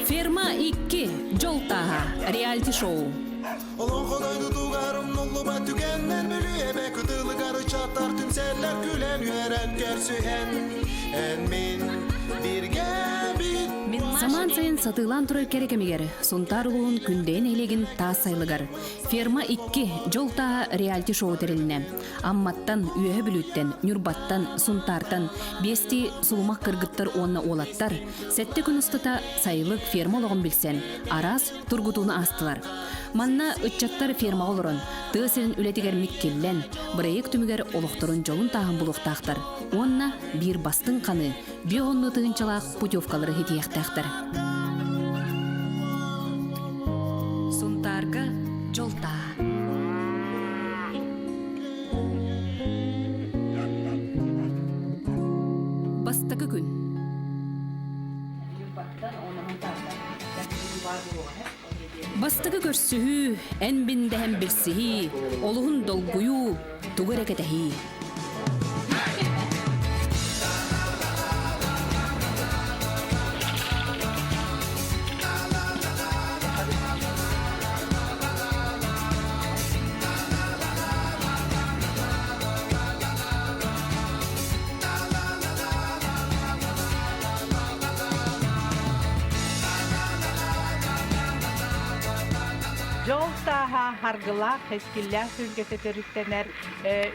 Ферма 2 Дьол тааһа реалити-шоу. Олоҥхо дойдутугар умнуллубат түгэннэр Бүлүү кытылыгар ыччаттар түмсэллэр күлэн үөрэн көрсүһэн эн мин бииргэ бит Самаан сайын сатыылаан турар кэрэ кэмигэр Сунтаар улууһун Күндэйэ нэһилиэгин таас сайылыгар Ферма 2 Дьол тааһа реалити-шоу тэрилиннэ. Амматтан, Үөһэ Бүлүүттэн, Ньурбаттан, Сунтаартан биэстии сулумах кыргыттар уонна уолаттар сэттэ күн устата сайылык ферма олоҕун билсэн, араас тургутууну аастылар. Манна ыччаттар фермаҕа олорон, тыа сирин үлэтигэр миккиллэн, бырайыак түмүгэр олохторун дьолун тааһын булуохтаахтар уонна биир бастыҥ ханыы, биэ онну тыһыынчалаах путевкалары ситиһиэхтээхтэр. Сунтаарга дьол тааһа. Бастакы күн. Бастакы көрсүһүү, эн биндэһэн билсиһии, олуһун долгуйуу, тугу эрэ кэтэһии. Дьол тааһа харгылаах кэскиллээх сүргэтэ төрүттэнэр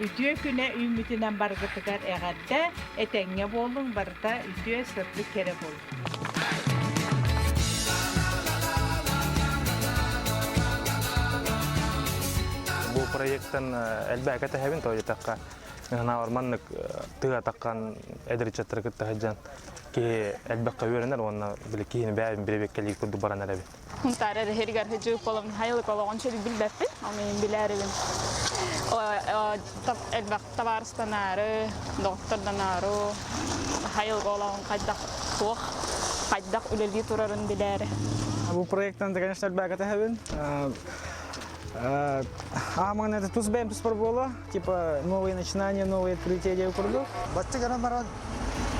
үтүө күнэ үүммүтүнэн барыгытыгар эҕэрдэ, этэҥҥэ буолуҥ, барыта үтүө, сырдык кэрэ буолуҥ. Бу проекттан элбээкэ тэһэбин тоҕо диэтэххэ наһаа маннык тыа атаххан эдэр ыччаттары кытта сылдьан киһи элбэххэ үөрэнэр уонна били киһини бэйэбин бирибиэккэлии курдук баран эрэбин. Хунтаар эрэһиригэр хыдьык болом хайылык олоҕун шүрүк билбэппин, ол мин билээрибин. Элбэх табаарыстанаары, доҕоттордоноору, хайылык олоҕун хайдах туох, хайдах үлэлии турарын билээри. Бу проекттан, конечно, элбээкэ тэһэбин. Аамаҥын это тус бэйэм туспар буола, типа новые начинания, новые открытия диэн курдук. Бачча гынан баран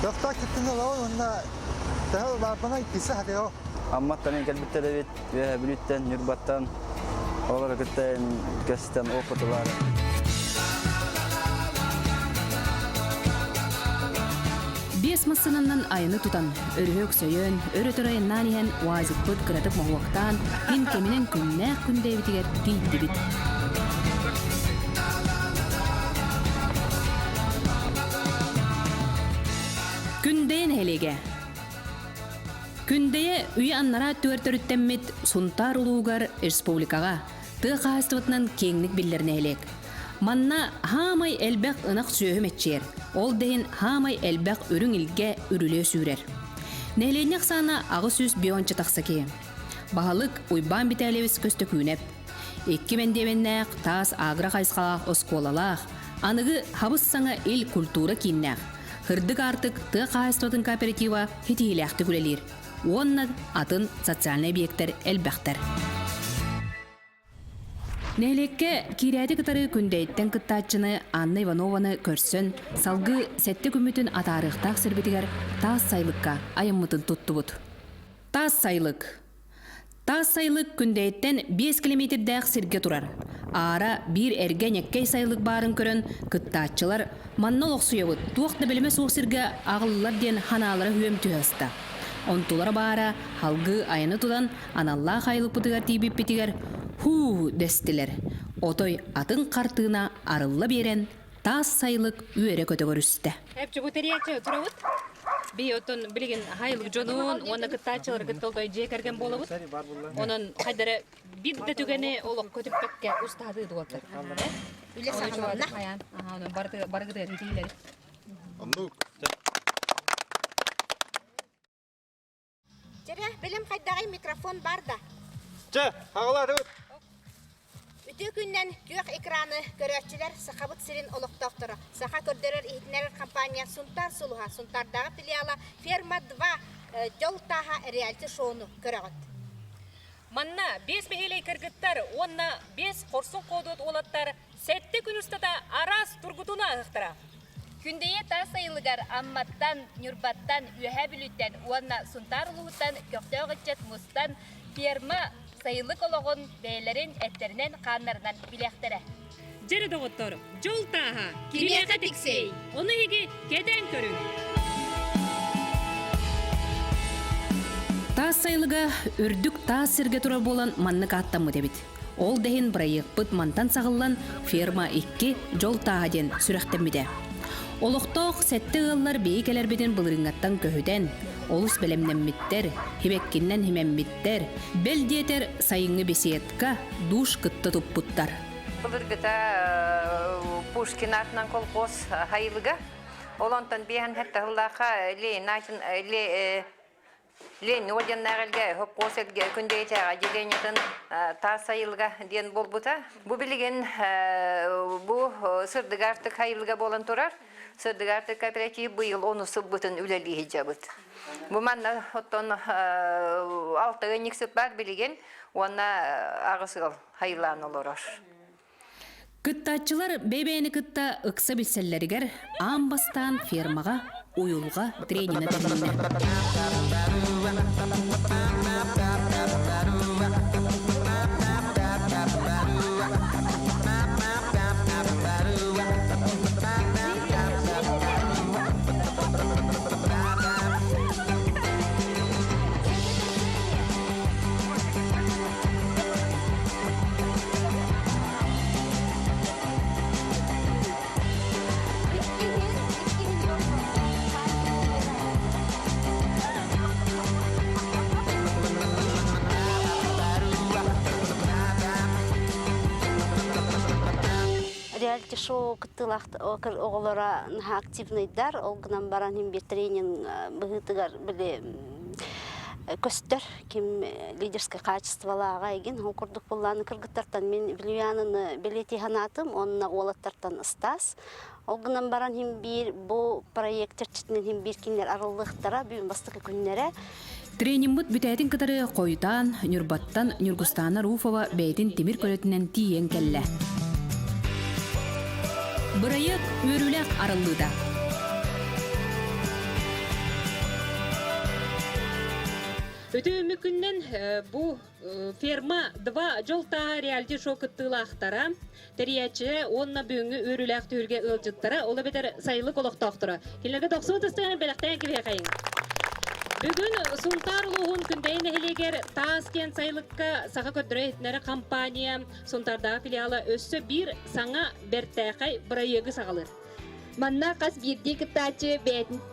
көхтөөх кыттыыны ылабын уонна төһө баарбынан киирсэ сатыаҕым. Амматтан кэлбиттэр эбит, Үөһээ Бүлүүттэн, Ньурбаттан олору кытта көстөн опыт ылаары. Биэс массыынанан айаны тутан, өрүһү өксөйөн, өр-өтөр айаннаан иһэн УАЗикпыт кыратык моһуоктаан, ким кэминэн күннээх күндэйбитигэр тиийдибит. Күндэйэ нэһилиэгэ. Күндэйэ үйэ аннараа өттүгэр төрүттэммит Сунтаар улуугар республикаҕа тыа хаһаайыстыбатынан киэҥник биллэр нэһилиэк. Манна хаамай элбэх ынах сүөһү мэччийэр, ол да иһин хаамай элбэх үрүҥ илгэ үрүлүө сүүрэр. Нэһилиэнньэ ахсаана 850 тахса киһи. Баһылык Уйбаан Битээлэбис Көстөкүүнэп. Икки мэндиэмэннээх таас агро хайысхалаах оскуолалаах, аныгы хабыс-саҥа ил культура кииннээх, Һырдык аартык тыа хаһаайыстыбатын кооператива ситиһиилээхтик үлэлиир уонна атын социальнай объектар элбэхтэр. Нэһилиэккэ киирээти кытары Күндэйиттэн кыттааччыны Анна Иванованы көрсөн, салгыы сэттэ күммүтүн атаарыахтаах сирбитигэр Таас Сайылыкка айаммытын туттубут. Таас Сайылык Таас сайылык Күндэйиттэн биэс килэмиэтирдээх сиргэ турар. Аара биир эргэ ньэккэй сайылык баарын көрөн, кыттааччылар манна олохсуйабыт, туох да бэлэмэ суох сиргэ аҕаллылар диэн ханаалара үөм түһэ ыста. Онтулара баара, салгыы айаны тутан, аналлаах айылыкпытыгар тиийбиппитигэр һуу дэстилэр. Отой атын хартыына арылла биэрэн, таас сайылык үөрэ-көтө көрүстэ. Эпчи турабыт. Би оттон билигин хайылык дьонун уонна кыттааччылары кытта олтой дьиэ кэргэн буолабыт. Онон хайдара бир да түгэни олохко түппэккэ устаатыы дуоттар. Үлэ саҕаланна. Аха, онон барыгытыгар итиилэри. Оннук. Дьэрэ, бэлэм хайдаҕый микрофон бар да? Чэ, аҕалаатыбыт. Үтүө күннэн күөх экраны көрөөччүлэр Сахабыт сирин олохтоохторо, Саха көрдөрөр-иһитиннэрэр компания Сунтаар сулуһа, Сунтаардааҕы филиала Ферма 2 Дьол тааһа реалити-шоуну көрөҕүт. Манна биэс бэһиэлэй кыргыттар уонна биэс хорсун хоодуот уолаттар сэттэ күн устата араас тургутуну астылар. ааһыахтара. Күндэйэ таас сайылыгар Амматтан, Ньурбаттан, Үөһээ Бүлүүттэн уонна Сунтаар улууһуттан көхтөөх ыччат мустан ферма сайылык олоҕун бэйэлэрин эттэринэн-хааннарынан билиэхтэрэ. Дьэрэ доҕоттор, дьол тааһа кимиэхэ тиксэй? Ону эһиги кэтээн көрүҥ. Таас сайылыга үрдүк таас сиргэ турар буолан маннык ааттаммыт эбит. Ол да иһин бырайыакпыт мантан саҕыллан «Ферма 2 дьол тааһа» диэн сүрэхтэммитэ. Олохтоох сэттэ ыаллар биһи кэлэрбитин былырыыҥҥаттан көһүтэн, олус бэлэмнэммиттэр, химэккиннэн химэммиттэр, бэл диэтэр сайыҥҥы беседка, душ кытта туппуттар. Былыргыта Пушкин аатынан колхоз хайылыга. Ол онтон биэһэн хэттаһыллаахха Ленин Ленин орденнааҕылга хопкуос күндэйитээҕи отделениетын таас сайылыга диэн буолбута. Бу билигин бу сырдыгаартык хайылыга буолан турар. Сырдыгаартык кооператив быйыл ону сылбытын үлэлии сылдьабыт. Бу манна оттон алта ыанньыксыт бар билигин уонна аҕыс ыал хайылаан олорор. Кыттааччылар бэйэ-бэйэни кытта ыкса билсэллэригэр аан бастаан фермаҕа уйулҕа тренинэ тэрилиннэ. Реалити-шоу кыттыылаах оҕолоро наһаа активныйдар, ол гынан баран иһин биир тренинг быһыытыгар били көстөр ким лидерскэй хаачыстыбалааҕа игин ол курдук буллааны кыргыттартан мин Вильяныны бэлиэтии санаатым уонна уолаттартан Стас ол гынан баран иһин биир бу проект чэрчитинэн иһин биир кинилэр арыллыахтара бүгүн бастакы күннэрэ Тренингмыт бүтээтин кытары хойутаан Ньурбаттан Ньургустаана Руфова бэйэтин тимир көлөтүнэн тиийэн кэллэ. Бырайыак үөрүүлээх арыллыыта. Үтүө күннэн бу ферма 2 дьол тааһа реалити-шоу кыттыылаахтара, тэрийээччилэрэ уонна бүгүҥҥү үөрүүлээх түһүлгэ ыалдьыттара, ол эбэтэр сайылык олохтоохторо. Кинилэргэ дохсун ытыстыгынан бэлэхтээн кэбиһэхэйиҥ. Бүгүн Сунтаар улууһун Күндэйи нэһилиэгэр Таас диэн сайылыкка саха көрдөрөр-иһитиннэрэр компания Сунтаардааҕы филиала өссө биир саҥа бэртээхэй бырайыагы саҕалыыр. Манна хас биирдии кыттааччы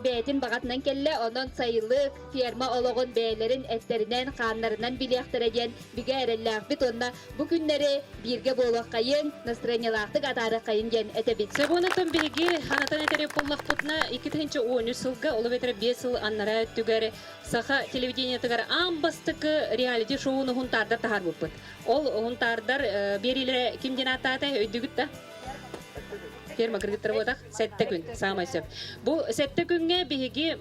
бэйэтин баҕатынан кэллэ, онон сайылык, ферма олоҕун бэйэлэрин эттэринэн, хааннарынан билиэхтэрэ диэн бигэ эрэллээхпит уонна бу күннэри бииргэ буолуоххайын, настроениелаахтык атаарыаххайын диэн этэбит. Сөбүнэтэн биһиги ханатан этэр буоллахпытына, 2013 сылга, ол эбэтэр 5 сыл аннараа өттүгэр саха телевидениетыгар аан бастакы реалити-шоуну Хунтаардар таһаарбыппыт. Ол Хунтаардар биэриилэрэ ким диэн ааттаата өйдүүгүт да? Ферма кыргыттара буотах сэттэ күн саамай сөп. Бу сэттэ күҥҥэ биһиги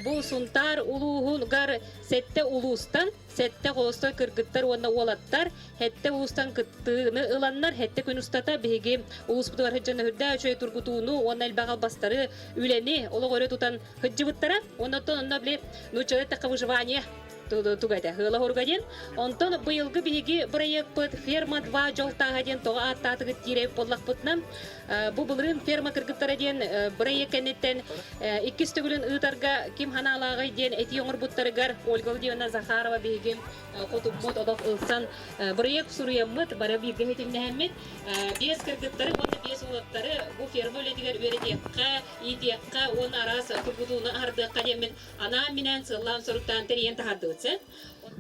бу Сунтаар улууһугар сэттэ улуустан сэттэ холостой кыргыттар уонна уолаттар сэттэ улуустан кыттыыны ыланнар сэттэ күн устата биһиги улууспутугар сылдьан өһүрдээх үчүгэй тургутууну уонна элбэх албастары үлэни олох өрө тутан сылдьыбыттара. Оннуттан онно били нууччалыы эттэххэ выживание туга этэ ыала хоруга диэн. Онтон быйылгы биһиги бырайыакпыт Ферма 2 дьол тааһа диэн тоҕо ааттаатыгыт диир буоллахпытына, бу былырыын ферма кыргыттара диэн бырайыак кэнниттэн иккис төгүлүн ыытарга ким ханаалааҕый диэн этии оҥорбуттарыгар Ольга Владимировна Захарова биһиги хотуммут олох ылсан бырайыак суруйаммыт, бары бииргэ иһитиннэһэммит биэс кыргыттары уонна биэс уолаттары бу ферма үлэтигэр үөрэтиэххэ, иитиэххэ уонна араас тургутууну аһардыахха диэммит анаан-минээн сыллаан-соруктаан тэрийэн таһаардыбыт сэ.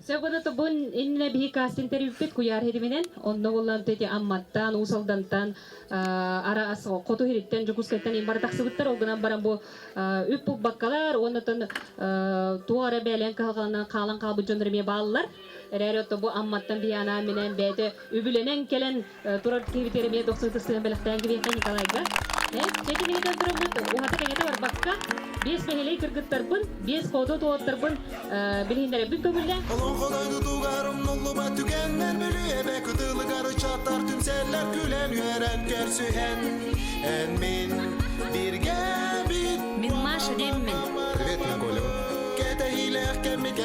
Сөбүнэ тобун иннэ биһи кастинг тэрийбиппит куйаар хитиминэн онно буоллан тети Амматтан, Уус Алдантан, араас хоту хириттэн, Дьокуускайтан им бары тахсыбыттар. Ол гынан баран бу үп булбаккалар уонна туох эрэ бээлэн кыһалҕанан хаалан хаалбыт дьоннор эмиэ бааллар. Эрээри отто бу Амматтан биһи анаан-минээн бэйэтэ үбүлэнэн кэлэн турар киһибитигэр эмиэ дохсун тыстыгын бэлэхтээн кэбиэххэ Николайга. Чэчи киһитэн тураммыт уһата кэҥэтэ барбакка биэс бэһэлэй кыргыттарбын, биэс хоодуот уолаттарбын билиһиннэрэбин көҥүллээн. Олоҥхо дойдутугар умнуллубат түгэннэр Бүлүү эбэ кытылыгар ычаттар түмсэллэр күлэн үөрэн көрсүһэн эн мин.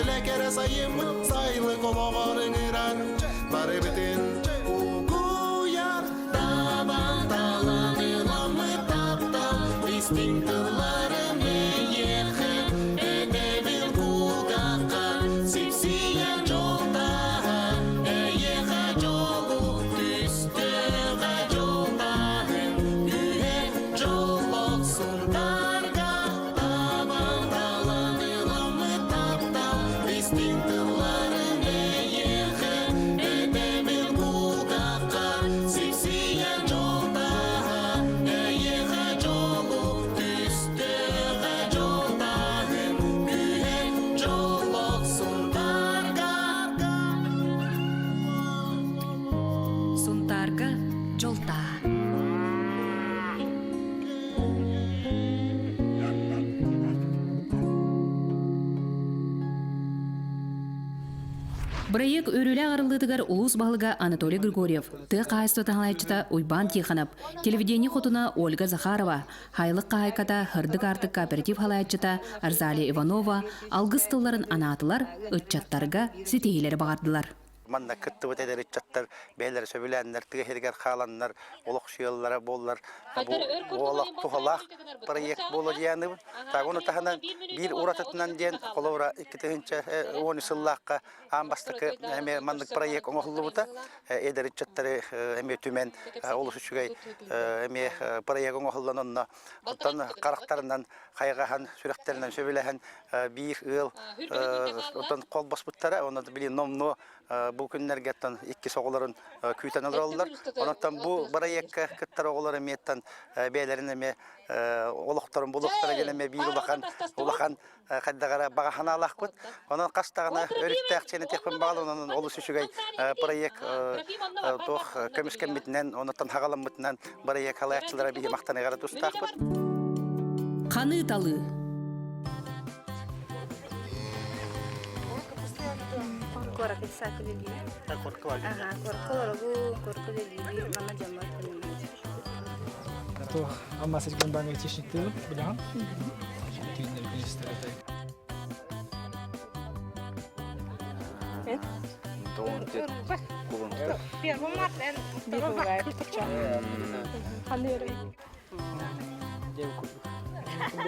Кэрэ кэрэ сайыммыт сайылык олоҕор ыҥырар Барыбытын угуйар Табан талан ыламмыт таптал Истиҥ тылларым эйиэхэ Этэбин кулгаахха Сипсийэн дьол тааһа Эйиэхэ дьолу түстүөҕэ дьол тааһын Күүһэ дьоллоох Сунтаарга Табан талан ыламмыт таптал Истиҥ тылларым эйиэхэ Этэбин кулгаахха Сипсийэн дьол тааһа Эйиэхэ дьолу түстүөҕэ дьол тааһын Күүһэ дьоллоох Сунтаарга Сунтаарга дьол тааһа. Бырайыак үөрүүлээх арыллыытыгар улуус баһылыга Анатолий Григорьев, тыа хаһаайыстыбатын салайааччыта Уйбаан Тихонов, телевидение хотуна Ольга Захарова, Хайлык хаһаайката Һырдык Аартык кооператив салайааччыта Арзалия Иванова алгыс тылларын анаатылар, ыччаттарга ситиһиилэри баҕардылар. Манна кыттыбыт эдэр ыччаттар бэйэлэрэ сөбүлээннэр тыа сиригэр хааланнар олохсуйаллара буоллар бу олох туһалаах проект буолуо диэни Так ону таһынан биир уратытынан диэн холобура 2010 сыллаахха аан бастакы эмиэ маннык проект оҥоһуллубута. Эдэр ыччаттары эмиэ түмэн олус үчүгэй эмиэ проект оҥоһуллан онно оттон харахтарынан хайҕаһан сүрэхтэринэн сөбүлэһэн биир ыал оттон холбоспуттара онон билин номнуо бу күннэргэ оттон иккис оҕолорун күүтэн олороллор онон бу бырайыакка кыттар оҕолор эмиэттэн бэйэлэрин эмиэ олохторун булуохтара диэн эмиэ биир улахан улахан хайдах эрэ баҕа санаалаахпыт. Онон хас даҕаны өрүттээх чиэн этиэхпин баҕалын, онон олус үчүгэй проект туох көмүскэммитинэн, онуттан хаҕаламмытынан бырайыак халаяччылара биһи махтаныгара тустаахпыт. Ханыы талыы. Туох Алмаз Эргенбаан айтишниктыыбын билэҕин? Түүннэри күнүстэри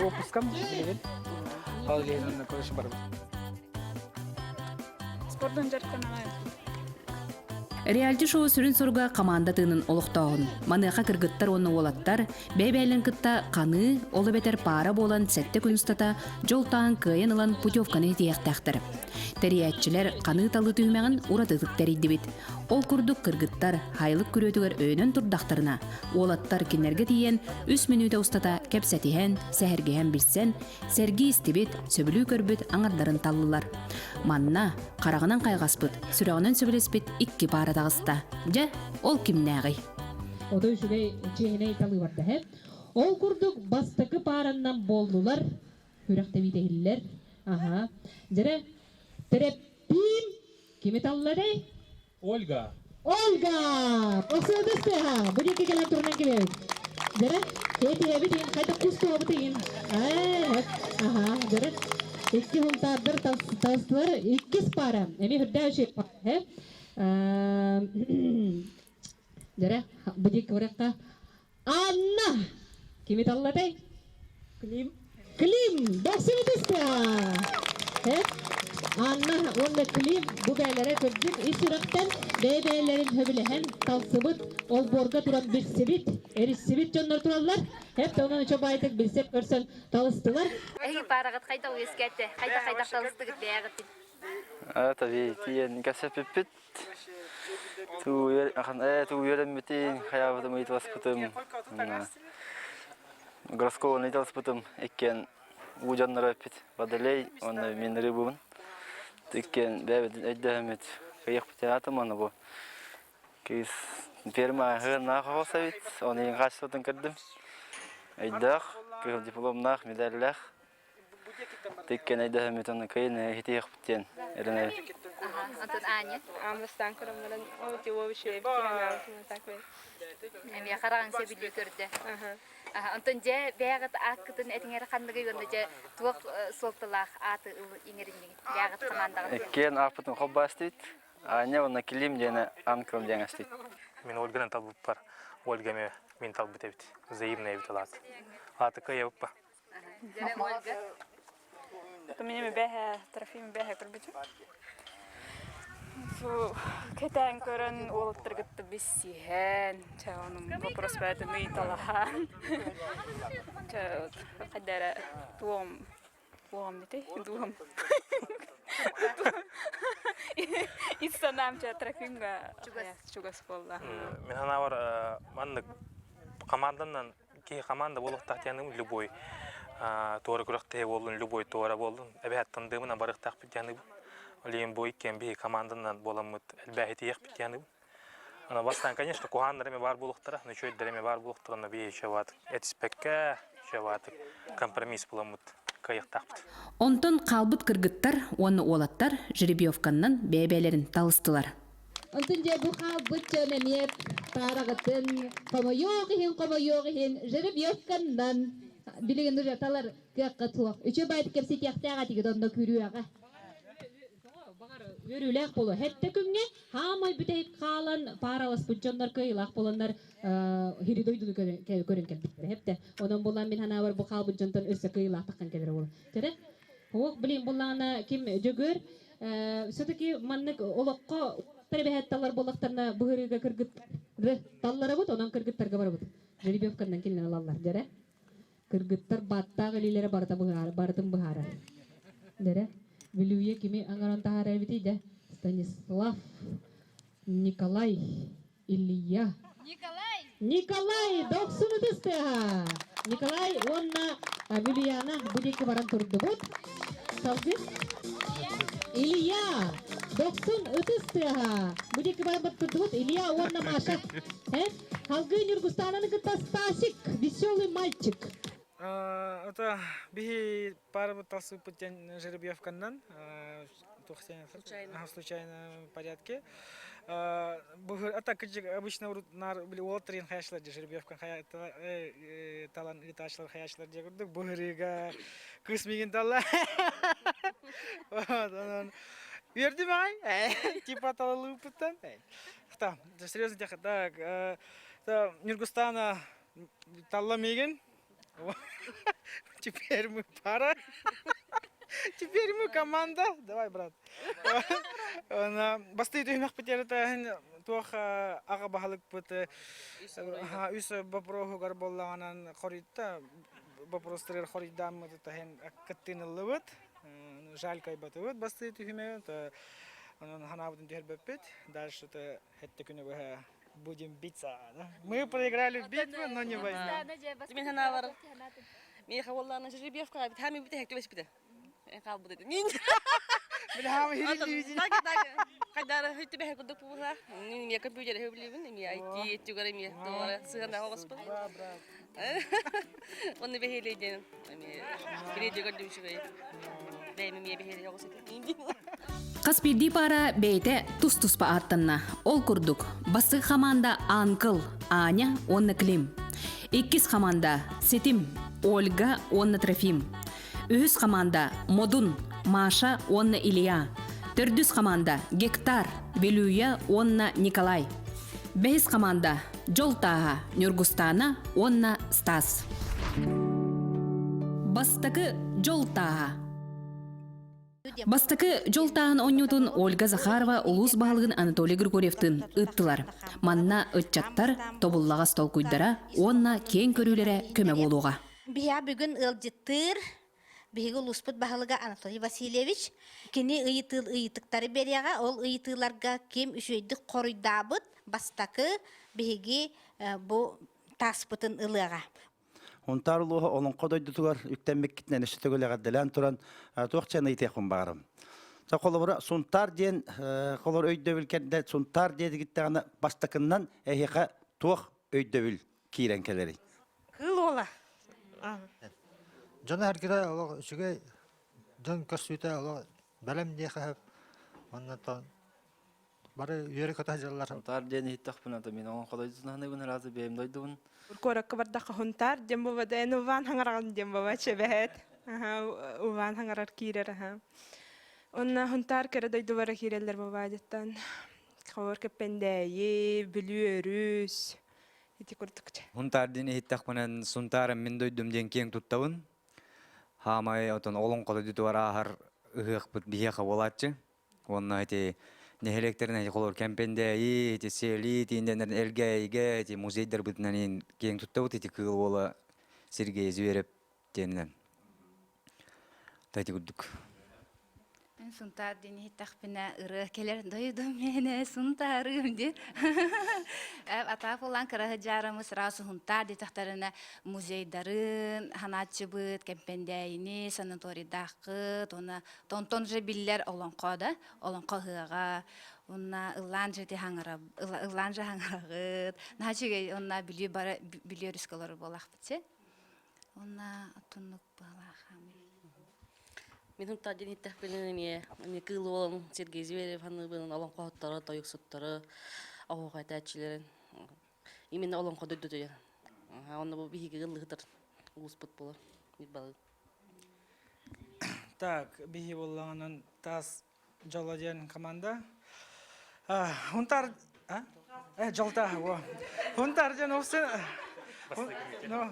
Отпускам билигин. Ал илиһин короче барбыт. Спордун дьарыктанаҕын. Реалити-шоу сүрүн соруга команда тыынын олохтооһун. Маныаха кыргыттар уонна уолаттар бэйэ-бэйэлэрин кытта ханыы, ол эбэтэр паара буолан сэттэ күн устата дьол таһан кыайан ылан путевканы тиһиэхтээхтэр. Тэрийээччилэр ханыы талыы түһүмэҕин уратытык тэрийдибит. Ол курдук кыргыттар һайлык күрүөтүгэр өйөнөн турдахтарына, уолаттар кинилэргэ тиийэн үс мүнүүтэ устата кэпсэтиһэн, сэһэргэһэн билсэн, Сэргии истибит, сөбүлүү көрбүт аҥардарын таллылар. Манна хараҕынан хайҕаспыт, сүрэҕинэн сөбүлэспит икки паара таҕыста. Дьэ, ол кимнээҕий? Ото үчүгэй чиэһинэй талыы барда һэ. Ол курдук бастакы паараннан буоллулар, күрэхтэбиитэ иһиллэр. Аха. Дьэрэ, Тэрэппиим кими талларый? Ольга. Ольга! Посылдыстыха! Бу диэки кэлэн турунан кэлэбит. Дьэрэ, этиһэбит иһин, хайда кустуобут иһин. Ээ, аха, дьэрэ. Икки хунтаардар тастылар, иккис пара. Эми хүрдээх үчүгэй пара. Дьэрэ, бу диэки көрөххө. Анна! Кими таллатай? Клим. Клим! Боксибитиска! Анна уонна Клим бу бээлэрэ кырдьык ис сүрэхтэн бэйэ-бэйэлэрин сөбүлэһэн талсыбыт, олбуорга туран билсибит, эриссибит дьоннор тураллар. Эп онон үчө баайтык билсеп көрсөн талыстылар. Эһиги паараҕыт хайдах үөскээтэ? Хайдах-хайдах талыстыгыт бэйэҕитин? Таби тиийэн кэсэппиппит Туу үөрэммитин, хайаабытым ыйыталаспытым. Гороскобун ыйыталаспытым. Иккиэн уу дьонноро эппит. Водолей уонна мин рыбыбын. Иккиэн бэйэбитин өйдөһөммүт кыйыахпыт аатым уонна бу кыыс ферма ыһыаннаах оҕус эбит. Оны иһин хаачыстыбатын көрдүм. Өйдөөх, кыһыл дипломнаах, медаллаах. Тиккен өйдөһөммүт онно кыйын иһитиэхпит диэн эрэнэбит. Антон Аня? Амыстан көрөммөрөн ол тиво үчүгэйбит анаабытын так Эмиэ хараҕын сөбүлүү көрдө. Онтон дьэ бэйэҕит ааккытын этиҥэр ханныгый уонна дьэ туох суолталаах ааты иҥэриннигит бэйэҕит хамаандаҕыт? Иккиэн ааппытын холбоостуйт. Аня уонна Клим диэни Анкл диэн астыйт. Мин Ольганан талбыппар Ольга эмиэ мин талбыт эбит. Взаимная эбит алаат. Ааты кыайабыппа. Дьэ Ольга. Мин бэһэ, Трофим бэһэ көрбүтүм. Кэтээн көрөн уолаттаргытта биссиһэн, чэ онум вопрос бээтин ыйыталаһан. Чэ хайдара туом туом дити дуом. Ис санаам чэ Трофимга чугас буолла. Мин санаабар маннык команданан киһи команда буолуохтаах диэн любой туора күрэхтэһии буоллун, любой туора буоллун, эбэһээт тандыымынан барыахтаахпыт диэн Ол иһин бу иккиэн биһи команданан буоламмыт элбээһитийиэхпит диэн Ана бастаан, конечно, куһааннар эмэ баар буолуохтара, нөчүөйдэр эмэ баар буолуохтара, но биһи чеваатык этиспэккэ, чеваатык компромисс буламмыт кыайыахтаахпыт. Онтон хаалбыт кыргыттар уонна уолаттар жеребьевканнан бэйэ-бэйэлэрин талыстылар. Онтон дьэ бу хаалбыт дьон эмиэ паараҕытын хомойуох иһин хомойуох иһин жеребьевканнан билигин уже талар кыаххыт суох. Үчүгэй баайдык кэпсэтиэхтээх этигит онно күрүөҕэ. Баҕар үөрүүлээх буолуо. Хэттэ күҥҥэ хаамай бүтэһик хаалан паараласпыт дьоннор кыайыылаах буоланнар хири дойдуну көрөн кэлбиттэр. Хэптэ. Онон булан мин ханаабар бу хаалбыт дьонтон өссө кыайыылаах таххан кэлэр буолуо. Төрө. Ох, блин, буллаҕына ким Дьөгүөр все-таки маннык олоххо эбэһээт талар буоллахтарына быһырыыга кыргыттары талларабыт, онон кыргыттарга барабыт. Жеребьевканнан кинилэр ылаллар, дьэрэ. Кыргыттар бааттаах илиилэрэ барыта быһаар, барытын быһаарар. Дэрэ. Бүлүүйэ кими аҥаран таһаарар эбитий да? Станислав, Николай, Илья. Николай! Николай, дохсун ытыстыаха! Николай уонна Вилюяна бу диэки баран турдубут. Салгыы. Илья, дохсун ытыс тыаһа. Бу диэки баран турдубут. Илья уонна Маша. Э? Салгыы Нюргустананы кытта Стасик, веселый мальчик. Это биһи пара талсыппыт диэн жеребьевканнан случайно случайно порядке а так обычно нар били уолаттарын хаячылар жеребьевкан талан летаачылар хаячылар диye курдук быһырыга кыс мигин талла үөрдүм аҕай типа талалыыппыттан серьезно так Нюргустана талла мигин Теперь мы пара. Теперь мы команда. Давай, брат. Бастыы түһүмэхпит эрэтээһин туох аҕа баһылыкпыт үс боппуруоһугар буоллаҕынан хоруйда боппуруостарыгар хоруйдааммыт таһын кыттыыныллыбыт. Жаль кайбатыбыт бастыы түһүмэҕи. Онон ханаабытын түһэрбэппит. Дальше это хэтте күнү быһа будем биться. Мы проиграли в битву, но не войну. Мин ханаалар миэхэ уоллаана жеребьевкаҕа бит хаами бүтэһик түбэспитэ. Хаалбыт этим. Мин Хайдары хүттүбэһэ курдук була. Мин компьютер билибин, эми IT түгэр эми туора сыһана оҕоспун. Онны бэһиэлэй диэн эми видео көрдүм үчүгэй. Бэйэм эмиэ бэһиэлэй оҕус этим. Хас биирдии паара бэйэтэ тус-туспа ааттанна. Ол курдук, бастакы хамаанда Анкл, Аня уонна Клим. Иккис хамаанда Ситим, Ольга уонна Трофим. Үһүс хамаанда Модун, Маша уонна Илья. Төрдүс хамаанда Гектар, Белюя уонна Николай. Бэһис хамаанда Дьол Тааһа, Ньургустаана уонна Стас. Бастакы Дьол Тааһа. Бастакы дьол тааһын оонньуутун Ольга Захарова улуус баһылыгын Анатолий Григорьевтыын ыыттылар. Манна ыччаттар тобуллаҕас толкуйдара уонна киэҥ көрүүлэрэ көмө буолуоҕа. Биһиэхэ бүгүн ыалдьыттыыр биһиги улууспут баһылыга Анатолий Васильевич. Кини ыйытыы ыйытыктары биэриэҕэ. Ол ыйытыыларга ким үчүгэйдик хоруйдаабыт бастакы биһиги бу тааспытын ылыаҕа. Унтаар улууһа Олоҥхо дойдутугар үктэммиккитинэн өссө төгүл эҕэрдэлээн туран туох чэн ыйытыахпын баҕарам. Холобура, Сунтаар диэн холор өйдөбүл кэрдэ Сунтаар диэтигиттэҕинэ бастакыннан эһиэхэ туох өйдөбүл киирэн кэлэрий? Кыыл уола. Дьоно эргирэ олох үчүгэй дьон көрсүүтэ олох бэлэм диэхэ сөп. Оннотон Бары үөрэ-көтө сылдьаллар. Сунтаар диэн иһиттэхпинэ, то мин оҥон дойдутун саныыбын, ыраазы бэйэм дойдубун. Куоракка бардахха Хунтаар диэн буолбата, эн Уваан хаҥараҕын диэн буолба, чэбэһэт. Уваан хаҥарар киирэр аха. Онно Хунтаар кэрэ дойдулара киирэллэр буолбаадыттан. Ховор Кэппэндээйи, Бүлүү өрүс, ити курдук. Хунтаар диэн иһиттэхпинэн Сунтаарым мин дойдум диэн киэҥ туттабын. Хаамай отон олоҥхо дойдутугар ааһар ыһыахпыт биһиэхэ буолааччы. Уонна ити нэһилиэктэрин ити холор Кэмпэндээйи, ити Сели тииндэнэр Элгээйигэ ити музейдарбытынан киэҥ туттабыт ити Кыыл Уола Сергей Зверев диэнинэн. Та ити курдук. Мин Сунтаар диэн иһиттэхпинэ ырыа кэлэр дойдум миэнэ Сунтаарым диэн. Атаах улаан кыраһы дьаарымы сразу Сунтаар диэтэхтэринэ музейдарын ханааччыбыт, Кэмпэндээйини, санаторийдааххыт, уонна тонтон же биллэр олоҥхо да, олоҥхо ыһыаҕа, уонна ыллаан же хаҥара, ыллаан же хаҥараҕыт, наһаа үчүгэй уонна Бүлүү бары Бүлүү өрүскэ олорор буолаахпыт си. Уонна оттуннук быһалаахамый. Мин Сунтаар диэн иһиттэхпинэ эмиэ эмиэ Кыыл Уолун Сергей Зверев ханыыбын олоҥхоһуттары, тойуксуттары, оһуохай этээччилэрин именно олоҥхо дойдутуйа. Онно бу биһиги ыллыһытар улууспут буолар. Балык. Так, биһи буоллаҕынан таас Дьоло диэн команда. Хунтар а? Дьолта, во. Хунтар диэн овсе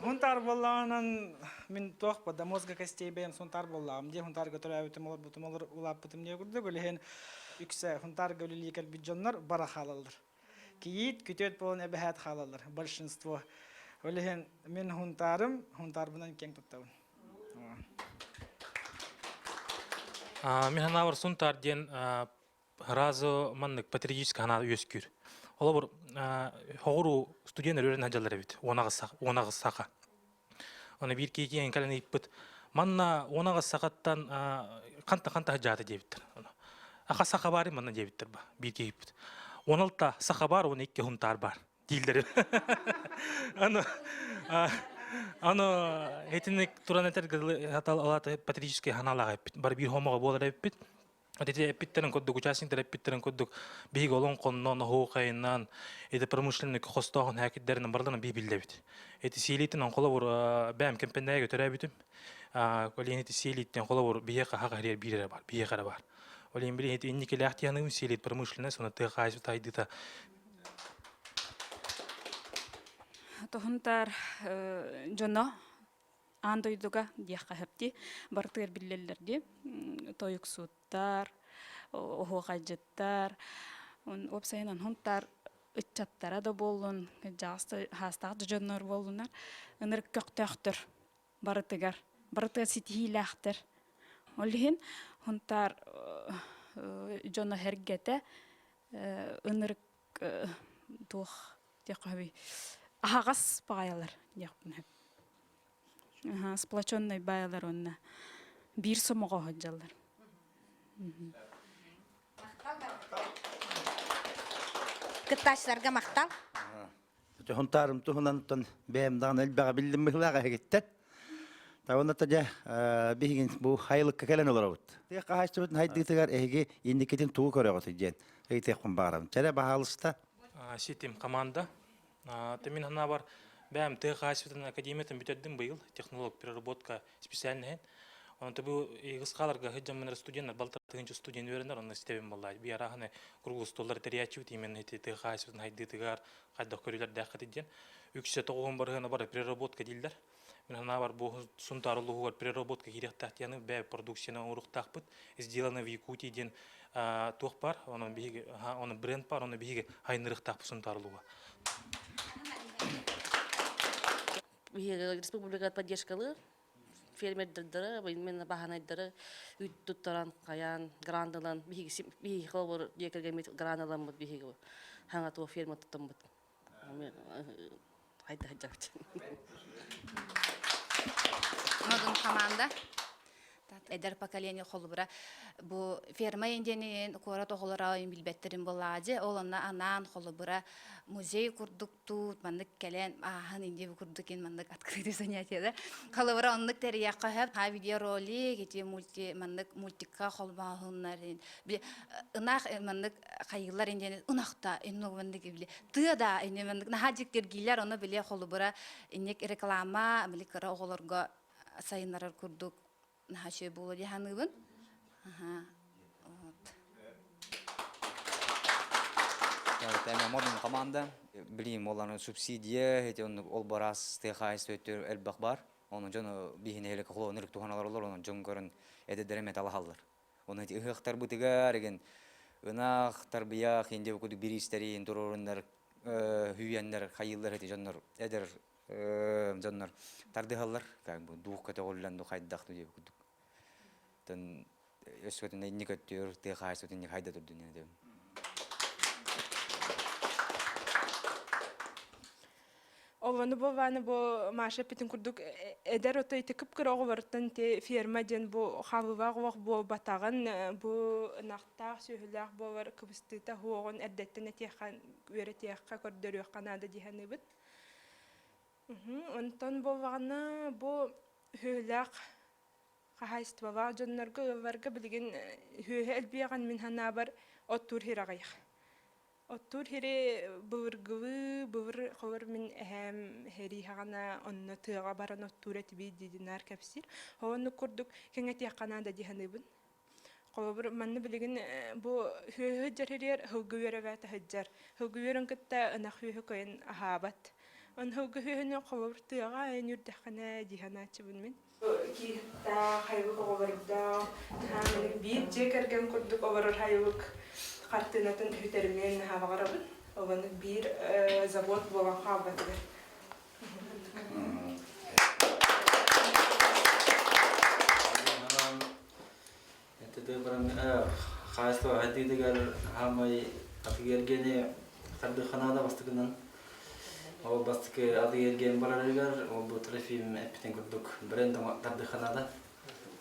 Хунтар буоллаҕынан мин туох до мозга костей бэйэм сунтар буоллаҕым дии хунтарга төрөөбүтүм олорбутум олор улааппытым диye курдук үлэһин үксэ хунтарга үлэлии кэлбит дьоннор бара хаалаллар. Кийиит күтүөт буолан эбэһээт хаалаллар большинство. Ол иһин мин хунтарым хунтарбынан киэҥ туттабын. Мин санаабар Сунтаар диэн сразу маннык патриотическай санаа үөскүүр. Холобур, хоҕуруу студенттар үөрэнэ сылдьаллар эбит, 18 саха. Оны биир киһи киэн кэлэн ыйыппыт, манна 18 сахаттан ханта-ханта сылдьаата диэбиттэр. Аха саха баар манна диэбиттэр ба, биир киһи ыйыппыт. 16 саха баар, 12 хунтаар баар. дииллэр. Аны аны итинник туран этэр алаата патриотическай ханаалаах эппит. Бары биир хомоҕо буолар эппит. Ити эппиттерин курдук, участниктар эппиттерин курдук, биһиги олоҥхоннон, оһуохайынан, ити промышленный хостооһун хээкиддэринэн барыларын бии биллэбит. Ити сиэлиитин холобур бэйэм кэмпэннээгэ төрөөбүтүм. Олен ити сиэлииттэн холобур биһиэхэ хаха хэрийэр биир эрэ бар, биһиэхэ эрэ бар. Олен били ити инникилээх тиһаныгым сиэлиит промышленность, уонна тыа хаһаайыстыбата сайдыыта Тоһунтаар дьоно аан дойдуга диэххэ сөп барытыгар биллэллэр дии тойуксуттар, оһуохайдьыттар, уопсайынан хунтаар ыччаттара да буоллун, хаастаах да дьоннор буоллунар, ынырык көхтөөхтөр барытыгар, барытыгар ситиһиилээхтэр. Ол иһин хунтаар дьоно сэргэтэ ынырык туох диэххэ аһаҕас баайалар диэхпин сөп. Сплоченный баайалар уонна биир сомоҕо сылдьаллар. Кыттааччыларга махтал. Хонтаарым туһунан бэйэм даҕаны элбэҕи биллим быһыылаах эһигиттэн. Тавына дьэ биһигин бу хайылыкка кэлэн олоробут. Тыа хаһаайыстыбытын хайдыытыгар эһиги инникитин тугу көрөҕүт диэн ыйытыахпын баҕарабын. Чэрэ баһаалыста. Ситим команда. Мин санаабар бэйэм тыа хаһаайыстыбатын академиятын бүтэрдим быйыл технолог переработка специальноһын. Онон бу ыгыс хааларга сылдьаммын студенттар балтарытыгынча студент үөрэнэр онно истэбин буоллаа. Би арааһыны круглый столлар тэрийээччибит именно ити тыа хаһаайыстыбатын хайдыытыгар хайдах көрүүлэрдээххит диэн. Үксэ тоҕуһун барыһына бары переработка дииллэр. Мин санаабар бу Сунтаар улууһугар переработка киириэхтээх диэн бэйэ продукцияны оҥоруохтаахпыт. Сделано в Якутии диэн туох бар, онон биһиги оны бренд бар, оны биһиги хайыннырыахтаахпыт Сунтаар улууһа. Биһиги республика поддержкалыыр фермердэрдэрэ, именно баһанайдары үүт туттаран, хайаан, грант ылан, биһиги биһиги холобур дьиэ кэргэммит грант ыламмыт биһиги хаҥа туох ферма туттаммыт. Хайда сылдьабыт. Модун команда. Эдэр поколение холобура бу ферма индиэнин куорат оҕолоро билбэттерин буоллаҕа ол онно анаан холобура музей курдук тут маннык кэлэн ааһан инди бу курдук ин маннык открытый занятие да холобура оннук тэрийэххэ сөп ха видеоролик ити мульти маннык мультикка холбооһуннар ынах маннык хайыылар индиэн ынахта инну маннык били тыа да инни маннык наһаа дьиктиргиилэр ону били холобура инник реклама били кыра оҕолорго сайыннарар курдук наһаа үчүгэй буолуо дии саныыбын. Вот. Тема модун команда. Билим оланы субсидия, эти он ол барас тыа хаайыстыба өттүгэр элбэх бар. Оны дьону биһини элек холонур туһаналар олор, онон дьон көрөн эдэрдэрэ металлаһаллар. Оны эти ыһыахтарбытыгар еген ынах, тарбыйах, инде кудук бириистерин туроруннар, хүйэннер, хайыллар эти дьоннор эдер дьоннор тардыһаллар как бы дух көтөҕүллэн ду хайдах ду диэбит курдук тон өскөтүн инник өттүөр тыа хаайсыбыт инник хайда турдун диэн Олону бу ваны бу Маша эппитин курдук эдэр ото ити кып-кыра оҕолоруттан ити ферма диэн бу халыылаах олох буолбатаҕын бу ынахтаах сүөһүлээх буолар кыбыстыыта уоҕун эрдэттэн этиэххэ үөрэтиэххэ көрдөрүөххэ наада дии саныыбыт Онтон буоллаҕына бу сүөһүлээх хаһаайыстыбалаах дьоннорго, ыалларга билигин сүөһү элбиэҕин мин санаабар оттуур сир аҕыйах. Оттуур сири былыргылыы былыр холор мин эһээм сэрии саҕана онно тыаҕа баран оттуур этибит дии наар кэпсиир. Ол оннук курдук кэҥэтиэххэ наада дии саныыбын. Холобур, манна билигин бу сүөһү сылдьар сиригэр сылгы үөрэ сылдьар. Сылгы үөрүн кытта ынах сүөһү кыайан аһаабат. Аны сылгы сүөһүнү холобур тыаҕа айан үрдэххинэ дии санааччыбын мин. Киһиттаах, хайылык оҕолордоох, наһаа маннык биир дьиэ кэргэн курдук олорор хайылык хартыынатын үтэрмиэн наһаа баҕарабын. Ол оннук биир завод буолан хаалбатыгар. Баран хаайыстыба хайдыытыгар хаамай атыгергени тардыханаада бастакынан ол бастакы атыгерген барарыгар ол бу Трофим эппитин курдук бренд тардыханаада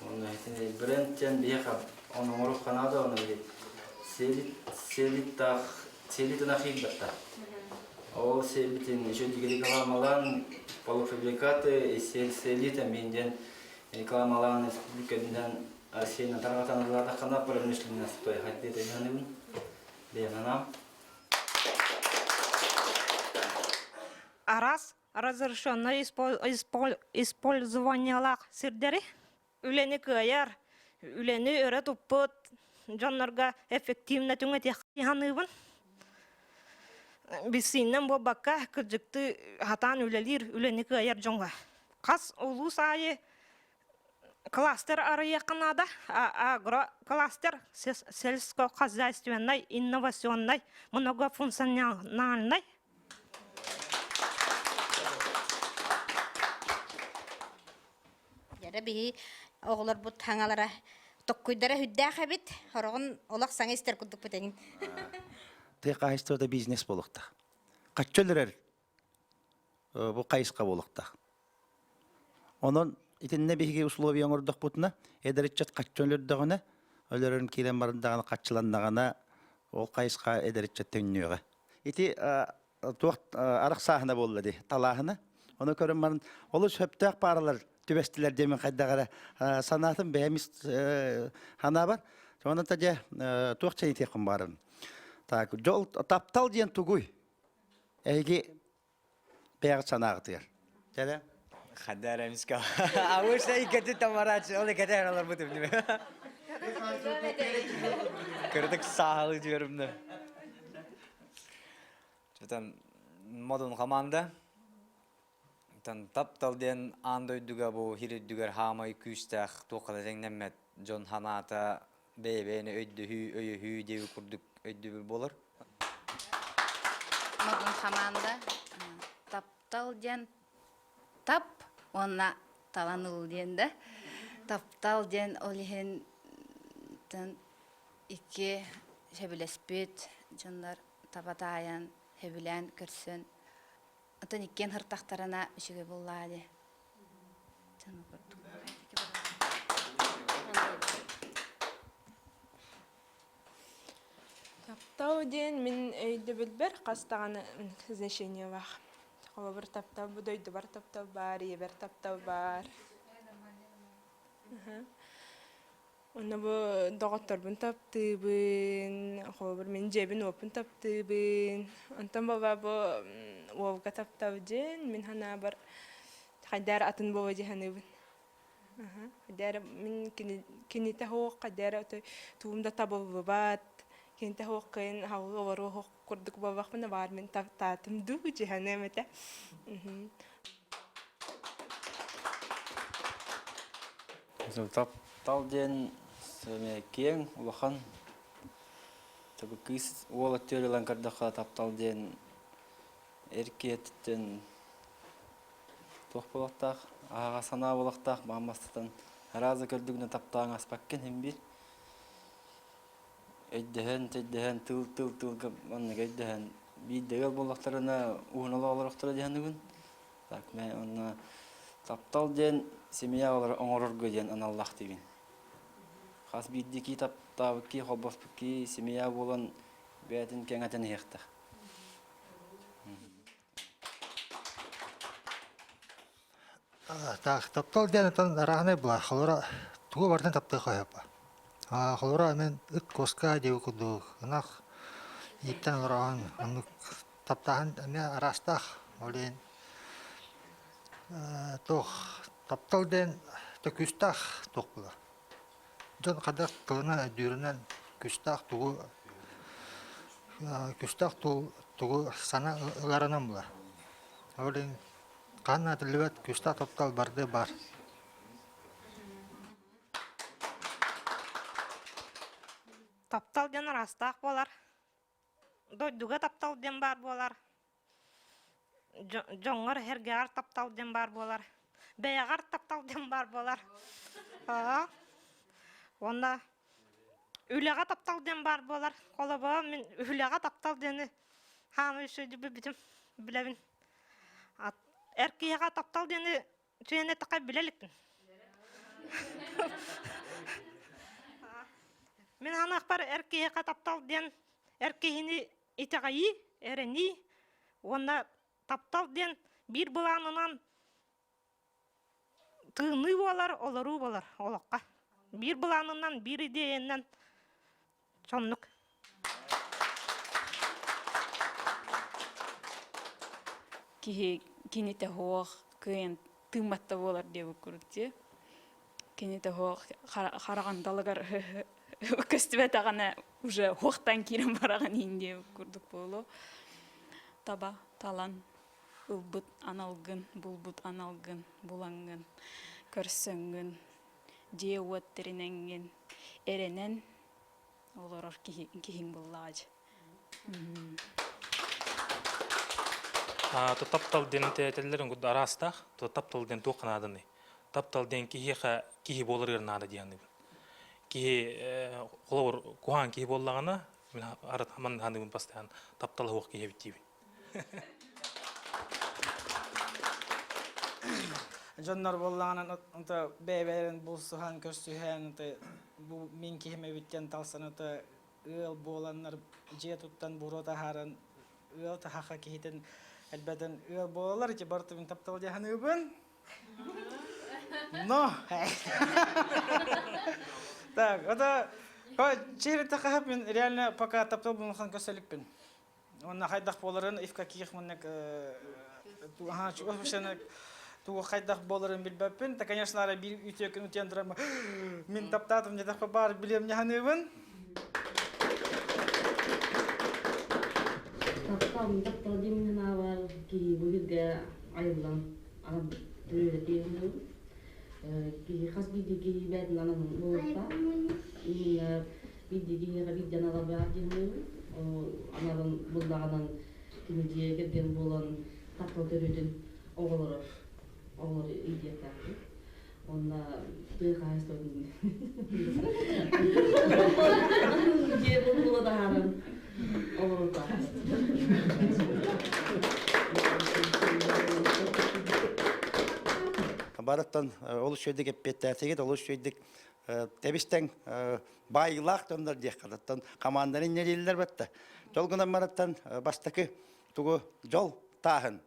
онно итини бренд диэн биһиэхэ он оҥоруохханаада оны били селит селиттаах селитин ахиирбатта ол селитин еще рекламалаан полуфабрикаты и селита мин диэн рекламалаан республиканан Россияны тарҕатан ыллаатаххына промышленностой хайдыы тайганыбын бэйэм Араас разрешенное использованиелаах сирдэри үлэни кыайар, үлэни өрө туппут дьоннорго эффективно түҥэтиэх саныыбын. Биссииннэн буолбакка, кырдьыктыы хатаан үлэлиир, үлэни кыайар дьоҥҥо. Хас улуус аайы кластер арыйыахха наада. Агрокластер сельскохозяйственный, инновационный, многофункциональный. Дьэрэ биһи оҕолорбут хаҥалара токкуйдара хүддээх эбит. Хороҕун олох саҥа истэр курдукпут эҥин. Тыа хаһайыстыбата бизнес буолуохтаах. Хаччы өлөрөр бу хайысха буолуохтаах. Онон итиннэ биһиги условия оҥордохпутуна, эдэр ыччат хаччы өлөрдөҕүнэ, өлөрөн киирэн баран хаччыланнаҕына, ол хайысха эдэр ыччат төннүөҕэ. Ити туох арахсааһына буолла дии, талааһына. Ону көрөн баран, олус сөптөөх пааралар түбэстилэр диэмин хайдах эрэ санаатым бэйэм санаабар. Онон та дьэ туох чэйитиэххин баарым. Так, дьол таптал диэн тугуй? Эһиги бэйэҕит санааҕытыгар. Кэлэ. Хадара эмискэ. Обычно иккети тамарач, ол иккети эралар бутум диме. Кырдык саалы диөрүмнө. Чотан модун команда. Тан таптал диэн аан дойдуга бу хир үрдүгэр хаамай күүстээх туохха да тэҥнэммэт дьон ханаата бэйэ-бэйэни өйдөһүү, өйөһүү диэби курдук өйдөбүл буолар. Модун хамаанда таптал диэн тап уонна талан ыл диэн да. Таптал диэн ол иһин икки сөбүлэспит дьоннор таба таайан, сөбүлээн көрсөн, оттон иккиэн һыртахтарына үчүгэй буоллаа дии. Таптал диэн мин өйдөбүлбэр хас даҕаны значениелаах. Холобур, таптал бу дойдубар таптал баар, ийэбэр таптал баар. Онно бу доҕотторбун таптыыбын, холобур, мин дьиэбин-уоппун таптыыбын. Онтон буолла бу уолга таптал диэн мин санаабар хайдах эрэ атын буолуо дии саныыбын. Хайдах эрэ мин кинитэ суох хайдах эрэ тугум да табыллыбат, кинитэ суох кыайан аһылык олоруо суох курдук буоллахпына баар мин таптаатым дуу дии саныам этэ. Таптал диэн киэҥ, улахан. Кыыс уол өттүгэр ылан көрдөххө таптал диэн эр киһиттэн туох буолуохтаах, аһаҕас санаа буолуохтаах, маан бастатан араас да көрдүгүнэ таптаан аспаккын син биир. Өйдөһөн, төйдөһөн, тыл-тыл тылга маннык өйдөһөн биирдэ ыал буоллахтарына уһун олох олорохторо дии саныыбын. Так, мэ онно таптал диэн семья оҥорорго диэн аналлаах диибин. Хас биирдии кии таптаабыт кии холбоспут кии семья буолан бэйэтин кэҥэтэн иһиэхтэх. Так, таптал диэн отон арааһынай буолар. Холобура, тугу барытын таптыахха сөп. Холобура, мин ыт куоска диэбит курдук, ынах ииттэн олороҕун, оннук таптааһын эмиэ араастаах. Ол иһин туох таптал диэн күүстээх туох буолар. Дьон хайдах тылынан өйдүүрүнэн күүстээх тугу күүстээх тугу сана ыларынан булар. Ол иһин хаһан да этиллибэт күүстээх таптал барды баар. Таптал диэн араастаах буолар. Дойдуга таптал диэн баар буолар. Дьоҥҥор эһэргэҕэр таптал диэн баар буолар. Бэйэҕэр таптал диэн баар буолар. Уонна үлэҕэ таптал диэн баар буолар. Холобура, мин үлэҕэ таптал диэни хаамыы бүтүм билэбин. Эр киһиэхэ таптал диэни Түөн эттэххэ билэ иликпин. Мин ханыахпар эр киһиэхэ таптал диэн эр киһини итэҕэйии, эрэнии уонна таптал диэн биир былаанынан тыыныы буолар, олоруу буолар олоххо. Биир былаанынан, биир идиэйэнэн соннук. Киһи кинитэ суох кыайан тыыммат да буолар диэбит курдук дии. Кинитэ суох хараҕын далыгар көстүбэтэҕинэ уже уохтан киирэн бараҕын иин диэбит курдук буолуо. Таба талан ылбыт аналгын, булбут аналгын булаҥҥын, көрсөҥҥүн, дьиэ-уот тэринэҥҥин, эрэнэн олорор киһи киһиҥ буллаҕа дьэ. Таптал диэн этэллэрин курдук араастаах. Таптал диэн туохха нааданый? Таптал диэн киһиэхэ киһи буоларыгар наада диэн Киһи холобур куһаҕан киһи буоллаҕына, мин манна саныыбын постоянно таптала суох киһи эбит диибин. Дьоннор буоллаҕына онто бэйэ-бэйэлэрин булсуһан, көрсүһэн, бу мин киһим эбит диэн талсан ото ыал буоланнар дьиэ туттан буруо таһааран ыал таһаха киһитин элбэтэн ыал буолаллар ити барыта мин таптал дии саныыбын. Но! Так, это чиһиритэ мин реально пока таптал булмахан көсөлүкпүн. Уонна хайдах буоларын и в каких маннык тугу хайдах буоларын билбэппин. Та, конечно, ара биир үтүө күн утуйан туран мин таптаатым диэтэхпэ баар билиэм ньаһаныыбын. Таптал, таптал диэн санаабар киһи бу сиргэ айыллан төрүөтэ Киһи хас биирдии киһи бэйэтин ананын буолуохтаах. Именно биирдии киһиэхэ биирдэ анала баар дии Аналын буллаҕынан кини дьиэ кэргэн буолан таптал төрүөтүн оҕолоро оҕолору иитиэхтээхпит. Уонна тыа хаһаайыстыбатын дьиэ була таһааран олоруохтаахпыт. Барыттан олус үчүгэйдик эппиэттээтигит, олус үчүгэйдик. Тэбистэн баайыылаах дьоннор диэххэ оттон команданы инньэлииллэр бэтте. Дьол гынан барыттан бастакы тугу дьол тааһын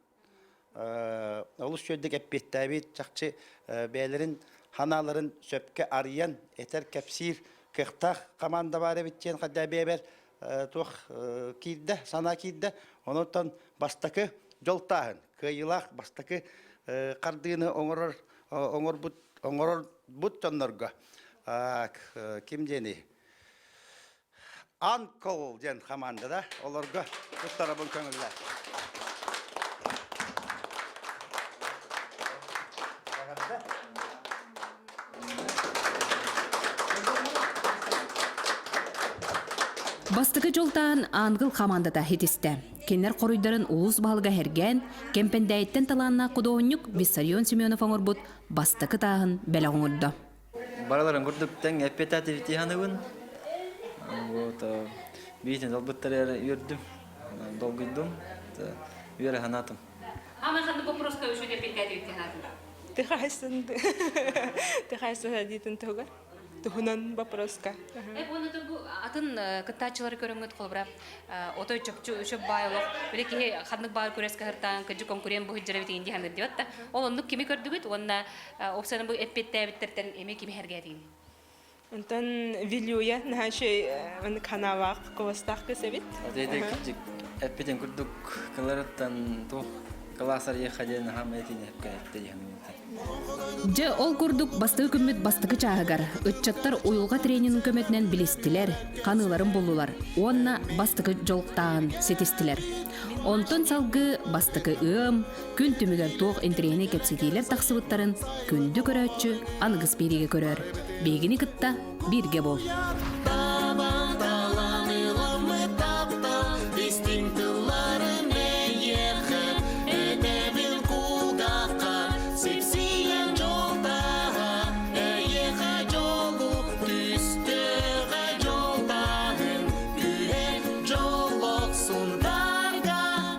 олус үчүгэйдик эппиэттээбит чахчы бэйэлэрин ханааларын сөпкө арыйан этэр кэпсиир кыахтаах команда баар эбит диэн хайда бэйэбэр туох киирдэ санаа киирдэ онон бастакы дьол тааһын кыайыылаах бастакы хардыыны оҥорор оҥорбут оҥорорбут дьоннорго ким диэний Анкл диэн хамаандада олорго туттарабын көҥүллээх. Бастакы дьолтаан Ангел хамаандата хитистэ. Кинилэр хоруйдарын улуус баһылыга Һэргээн, Кэмпэндээйиттэн талааннаах худуоһунньук Виссарион Семенов оҥорбут бастакы тааһын бэлэх оҥордо. Барыларын курдук тэҥ эппиэтээтибит саныыбын. Вот биитин ылбыттар үөрдүм, долгуйдум, үөрэ санаатым. Ама ханнык вопроска үчүгэй эппиэттээтибит санаатым? Ты хайсын ты хайсын диитин туһугар туһунан вопроска. Уонна бу атын кыттааччылары көрөҥҥүт холобура отой чопчу үчүп баай олох били киһи ханнык баар күрэс кыһыртаан кыдьы конкурент бу сылдьар эбит диэн диэт да ол оннук кими көрдүгүт уонна опсаны бу эппиэттээбиттэртэн эми кими сэргээтигин? Онтон Вилюя наһаа үчүгэй каналаах куостаах кыс эбит. Эппитин курдук кыларыттан туох кылаасар ехха диэн хаама этиини эпкэ Дьэ, ол курдук бастакы күммүт бастакы чааһыгар ыччаттар уйулҕа тренинин көмөтүнэн билистилэр, ханыыларын буллулар уонна бастакы дьолуктааһын ситистилэр. Онтон салгыы бастакы ыам, күн түмүгэр туох интэриэһинэй кэпсэтиилэр тахсыбыттарын күндү көрөөччү аныгыс биэриигэ көрөр. Биһигини кытта бииргэ буол.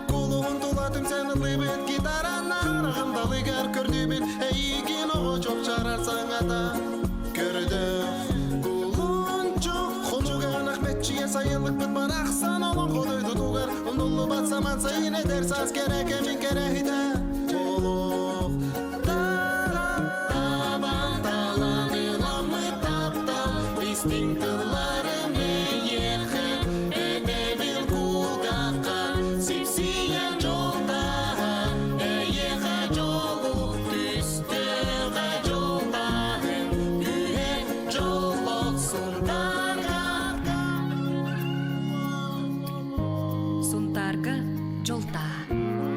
Кулуһун тулатым сэнылыбыт гитаранна хараҕым далыгар көрдүбүт эйигин оҕо чопчарар саҥата көрдөөх кулунчук хонуганах мэччийэ сайылыкпыт барахсан олоҥхо дойдутугар умнуллубат саман сайын эдэр саас кэрэ кэмин кэрэһитэ олох табан талан ыламмыт таптал истиҥ тылларым эйиэхэ этэбил кулгаахха сипсийэн дьолтааһа эйиэхэ дьолу түстүөҕэ дьолтааһын үһэ дьоллох Сунтаарга Сунтаарга дьолтааһа.